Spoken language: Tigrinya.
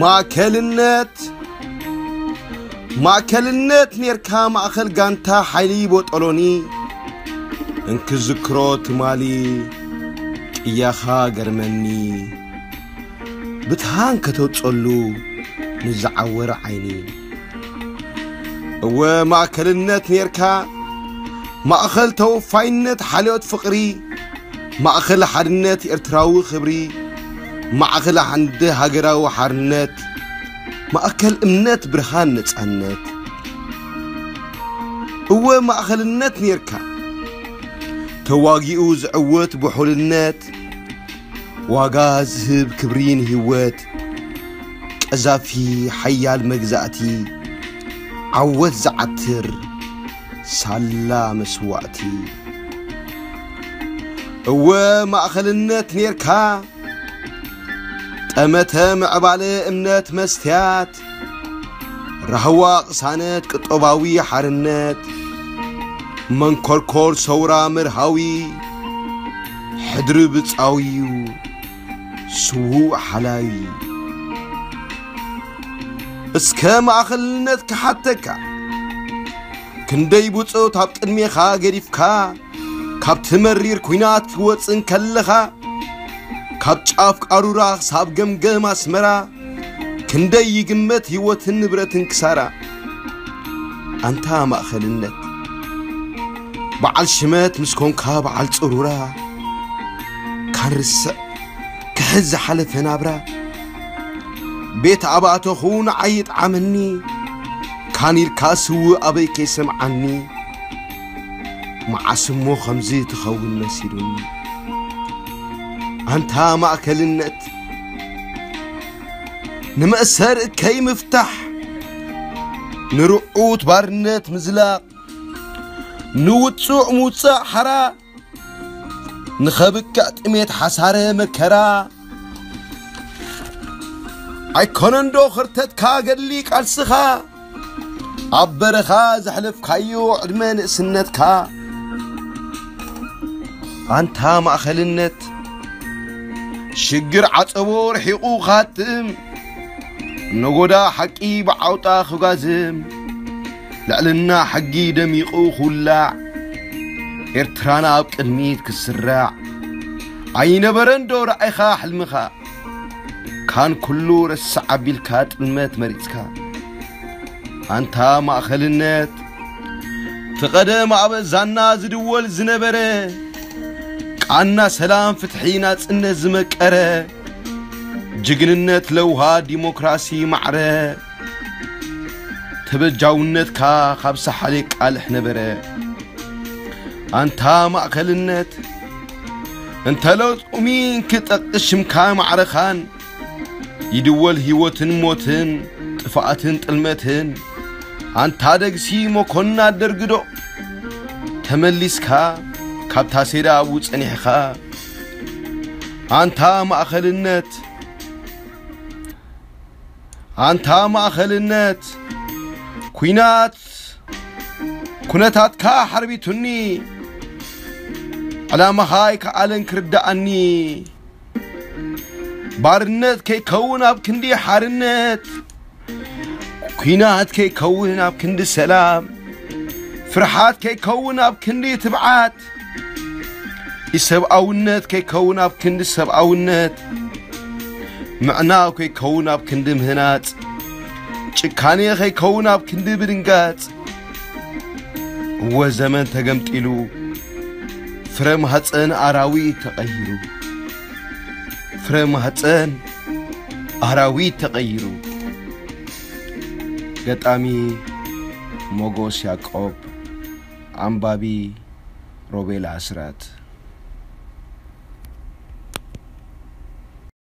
ማእከልነት ማእከልነት ኔርካ፣ ማእከል ጋንታ ሓይሊ ቦጦሎኒ። እንክዝክሮ ትማሊ ቅያኻ ገርመኒ፣ ብትሃን ከተውጸሉ ንዝዓወረ ዓይኒ። እወ ማእከልነት ኔርካ፣ ማእከል ተወፋይነት ሓልዮት ፍቕሪ፣ ማእከል ሓድነት ኤርትራዊ ክብሪ፣ ማእከል ሓንደ ሃገራዊ ሓርነት፣ ማእከል እምነት ብርሃን ነጻነት። እወ ማእከልነት ኔርካ፣ ተዋጊኡ ዝዕወት ብሑልነት፣ ዋጋ ዝህብ ክብሪ ንህይወት፣ ቀዛፊ ሓያል መግዛእቲ፣ ዓወት ዝዓትር ሳላ መስዋእቲ። እወ ማእከልነት ኔርካ፣ ጠመተ ምዕባለ እምነት መስትያት፣ ራህዋ ቅሳነት ቅጦባዊ ሓርነት፣ መንኮርኮር ሰውራ መርሃዊ፣ ሕድሪ ብጻዊዩ ስዉእ ሓላዊ። እስከ ማእከልነት ክሓተካ፣ ክንደይ ብጾት ኣብ ቅድሜኻ ገዲፍካ፣ ካብቲ መሪር ኲናት ክወጽእ እንከለኻ፣ ካብ ጫፍ ቃሩራ ክሳብ ገምገም ኣስመራ፣ ክንደይ ይግመት ህይወትን ንብረትን ክሳራ። ኣንታ ማእከልነት፣ በዓል ሽመት ምስ ኮንካ በዓል ጽሩራ፣ ካን ርስዕ ክሕዝ ዝሓለፈ ናብራ። ቤት ኣብ ኣተኹ ንዓይ ይጥዓመኒ፣ ካን ኢልካ ስውእ ኣበይ ከይሰምዓኒ። መዓስ እሞ ከምዚ ትኸውን መሲሉኒ። ኣንታ ማእከልነት፣ ንመእሰር እከይ ምፍታሕ፣ ንርዑት ባርነት ምዝላቕ፣ ንውጹዕ ምውጻእ ሓራ፣ ንኸብቅዕ ጥሜት ሓሳረ መከራ። ኣይኮነንዶ ኽርተትካ ገድሊ ቃልስኻ፣ ኣብ በረኻ ዘሕለፍካዮ ዕድመ ንእስነትካ። ኣንታ ማእከልነት፣ ሽግር ዓጸቦ ርሒቑ ኻትም፣ ነጎዳ ሓቂ ብዓውጣ ክጋዝም፣ ልዕልና ሕጊ ደሚቑ ክውላዕ፣ ኤርትራና ኣብ ቅድሚት ክስራዕ፣ ኣይነበረንዶ ርኣይኻ ሕልምኻ? ካን ኩሉ ረሳዕ ኣቢልካ ጥልመት መሪጽካ። ኣንታ ማእከልነት፣ እቲ ቀደም ኣብ ዛና ዝድወል ዝነበረ፣ ቃና ሰላም ፍትሒ ናጽነት ዝመቀረ፣ ጅግንነት ለውሃ ዲሞክራሲ ማዕረ፣ ተበጃውነትካ ካብ ሰሓል የቃልሕ ነበረ። ኣንታ ማእከልነት፣ እንተ ሎሚ እንክጠቅስ ሽምካ ማዕረኻን፣ ይድወል ህይወትን ሞትን፣ ጥፍኣትን ጥልመትን። ኣንታ ደግሲ መኮንና ደርግዶ፣ ተመሊስካ ካብታ ሴዳ ኣብኡ ጸኒሕኻ። ኣንታ ማእከልነት፣ ኣንታ ማእከልነት፣ ኲናት ኩነታትካ ሓርቢቱኒ፣ ዕላማኻ ኣይከኣለን ክርድኣኒ። ባርነት ከይከውን ኣብ ክንዲ ሓርነት፣ ኲናት ከይከውን ኣብ ክንዲ ሰላም፣ ፍርሓት ከይከውን ኣብ ክንዲ ትብዓት፣ ኢሰብኣውነት ከይከውን ኣብ ክንዲ ሰብኣውነት፣ ምዕናው ከይከውን ኣብ ክንዲ ምህናጽ፣ ጭካኔ ከይከውን ኣብ ክንዲ ምድንጋጽ። እወ ዘመን ተገምጢሉ፣ ፍረ ማህፀን ኣራዊት ተቐይሩ። ፍረ ማህፀን ኣራዊት ተቐይሩ። ገጣሚ ሞጎስ ያዕቆብ። ኣንባቢ ሮቤል ኣስራት።